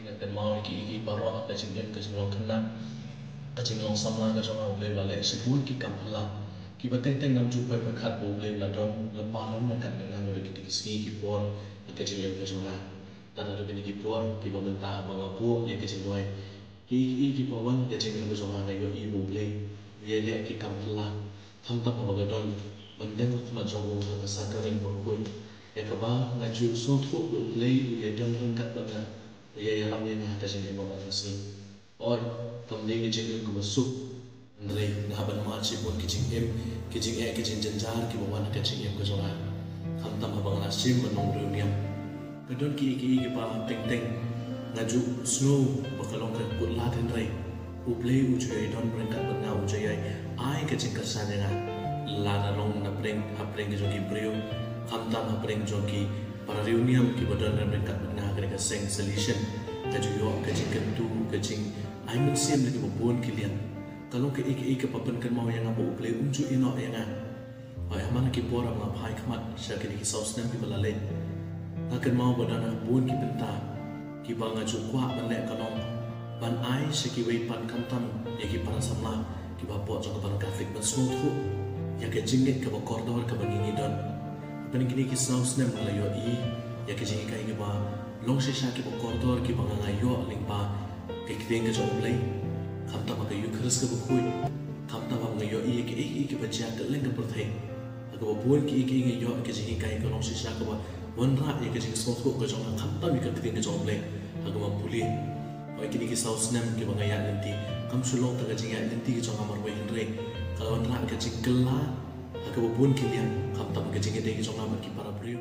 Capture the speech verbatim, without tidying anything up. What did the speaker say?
Nga kynmaw ïa ki, ïa ki baroh, ka jingim, ka jinglong khynnah, ka jinglong samla ka jong nga, U Blei u la leh shibun ki kam phylla kiba teng teng ngam ju poi pyrkhat ba U Blei u la don, u la pynlong ryngkat bad nga naduh kine ki sngi ki por ha ka jingim ka jong nga. Lada naduh kine ki por kiba mynta haba nga buh ïa ka jingduwai, ki, ki, kiba wan ha ka jingim ka jong nga, nga ïohi ba U Blei u ïaleh ki kam phylla. Khamtam haba nga don ban dem ha khmat jong u ha ka sakramit bakhuid, ïa kaba nga ju sngewthuh ba U Blei u ïadon ryngkat bad nga, u ïalam ïa nga ha ka jingim ba man ka sngi. Hooid, kam dei ka jingim kaba suk, hynrei nga hap ban mad shibun ki jingim, ki jingeh, ki jingjynjar kiba wan ha ka jingim ka jong nga. Khamtam haba nga la shim ban long riewniam, ka don kiei kiei kiba teng teng nga ju sngew ba ka long ka kut lad, hynrei U Blei u ju ïadon ryngkat bad nga, u ju ïai ai ka jingkyrshan ïa nga. Lada long na pdeng, hapdeng ka jong ki briew, khamtam hapdeng jong ki para riewniam kiba don ryngkat bad nga ha kane ka seng Salesian, nga ju ïoh ka jingkyntu, ka jingai mynsiem na kiba bun ki liang. Ka long kaei kaei kaba pynkynmaw ïa nga ba U Blei um ju ïehnoh ïa nga. Hooid, ha man ki por haba nga phai khmat sha kine ki saw snem kiba la leit, nga kynmaw ba don ha bun ki bynta kiba nga ju kwah ban leh, ka long ban ai sha kiwei pat, khamtam ïa ki para samla kiba hapoh jong ka balang Katholik ban sngewthuh ïa ka jingngeit kaba kordor kaba ngi ngi don. Hapdeng kine ki saw snem nga la ïohi ïa ka jinghikai kiba long shisha kiba kordor kiba nga nga ïoh lyngba ka ktien ka jong U Blei, khamtam ha ka Eukharist kaba khuid, khamtam haba nga ïohi ïa kiei kiei kiba jia kylleng ka pyrthei. Ha kaba bun kiei kiei nga ïoh ka jinghikai ka long shisha kaba wanrah ïa ka jingsngewthuh ka jong nga, khamtam ïa ka ktien ka jong U Blei ha kaba pule. Hooid, kine ki saw snem kiba nga ïaid lynti, kam shu long tang ka jingïaid lynti ka jong nga marwei, hynrei ka la wanrah ka jingkylla ha kaba bun ki liang, khamtam ka jingïadei ka jong nga bad ki para briew.